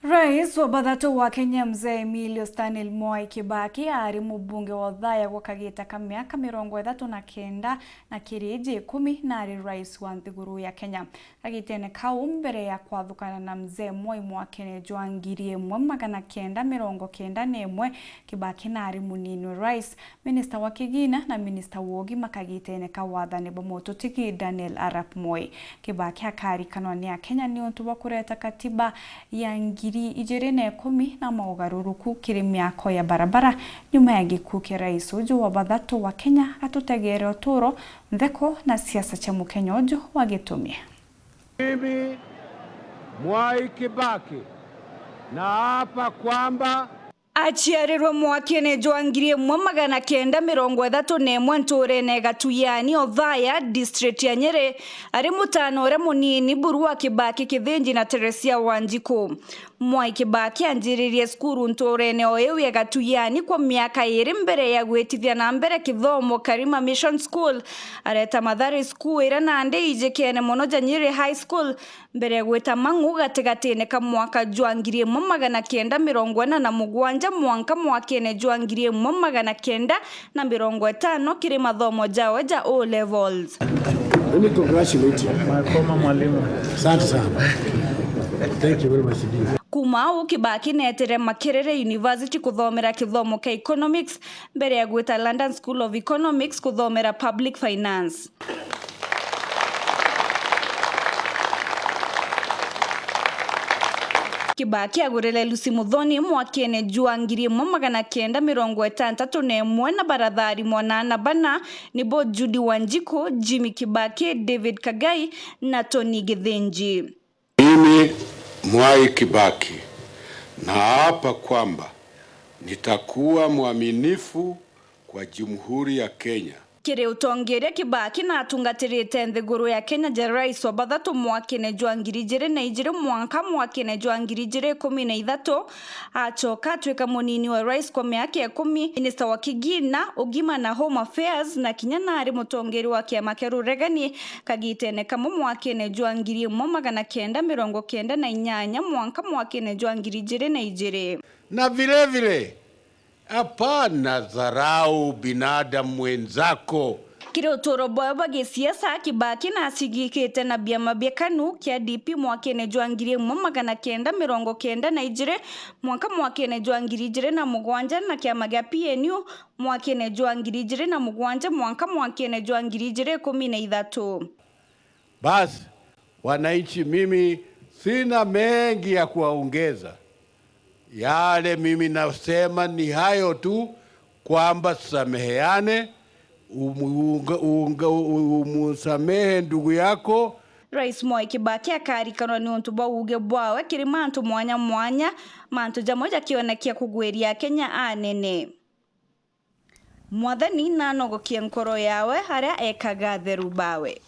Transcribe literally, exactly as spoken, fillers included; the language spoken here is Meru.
Rais wa bathatu wa Kenya, Mzee Emilio Stanley Mwai Kibaki, aari mubunge wa Othaya gwa kagita ka miaka mirongo ithatu na kenda, na kiri iji ikumi naari rais wa nthiguru ya Kenya. Kagitene kau, mbere ya kwathukana na Mzee Mwai mwakene jwa ngiri imwe magana kenda mirongo kenda na imwe, Kibaki naari munini wa rais, minista wa kigina na minista wa ugima kagitene ka wathani bwa mututigi Daniel Arap Moi. Kibaki akarikanwa ni Akenya niuntu bwa kureta katiba ya ngiri ijiri na ikumi na maugaruruku kiri miako ya barabara. Nyuma ya gikuu kia rais uju wa bathatu wa Kenya, gatutegere uturo, ntheko na siasa cia mukenya uju wa gitumi. Mimi, Mwai Kibaki, naapa kwamba Aciarirwe mwakene jwa ngiri imwe magana kenda mirongo ithatu na imwe nturene Gatuyani, Othaya, district ya Nyeri, ari mutana uria munini buru wa Kibaki Kithinji na Teresia Wanjiku. Mwai Kibaki anjiririe cukuru nturene o iu ya Gatuyani kwa miaka iiri mbere ya gwitithia na mbere kithomo Karima Mission School. Areta Mathare School, iria nandi ijikene mono ja Nyeri High School, mbere ya gwita mang'u gatigatine ka mwaka jwa ngiri imwe magana kenda mirongo ina na mugwanja mwanka mwakene jwa ngiri imwe magana kenda na mirongo itano kiri mathomo jawe ja O levels. Let me congratulate you. My former mwalimu. Asante sana. Thank you very much indeed. Kuma au, Kibaki neetire Makerere University kuthomera kithomo kia economics, mbere ya gwita London School of Economics kuthomera public finance. Kibaki agurire Lucy Muthoni mwakene jwa ngiri imwe magana kenda mirongo itantatu na imwe na barathari mwanana bana, nibo Judy Wanjiku, Jimmy Kibaki, David Kagai na Tony Githinji. Mimi, Mwai Kibaki, naapa kwamba nitakuwa mwaminifu kwa Jamhuri ya Kenya. Kiri utongeria, Kibaki natungatirite nthiguru ya Kenya ja rais wa bathatu mwakene jwa ngiri ijiri na ijiri mwanka mwakene jwa ngiri ijiri ikumi na ithatu, acoka atwika munini wa rais kwa miaka ikumi, minista wa kigina, ugima na Home Affairs, na kinya nari mutongeria wa kiama kia ruregani kagitene kamwe mwakene jwa ngiri imwe magana kenda mirongo kenda na inyanya mwanka mwakene jwa ngiri ijiri na ijiri. Na vile vile, hapana dharau binadamu mwenzako. Kiri uturo bwawe bwa gisiasa, Kibaki nacigikite na biama bia KANU kia D P mwakene jwa ngiri imwe magana kenda mirongo kenda na ijiri mwanka mwakene jwa ngiri ijiri na mugwanja, na kiama gia P N U mwakene jwa ngiri ijiri na mugwanja mwanka mwakene jwa ngiri ijiri ikumi na ithatu. Basi, wananchi, mimi sina mengi ya kuwaongeza. Yale mimi nasema ni hayo tu, kwamba tusameheane, umu-, unga-, unga-, u-, umusamehe ndugu yako. Rais Mwai Kibaki akarikanwa niuntu bwa uuge bwawe kiri mantu mwanya mwanya, mantu jamwe jakionekia kugwiria Akenya anene. Mwathani nanogokie nkoro yawe aria ekaga atheru bawe.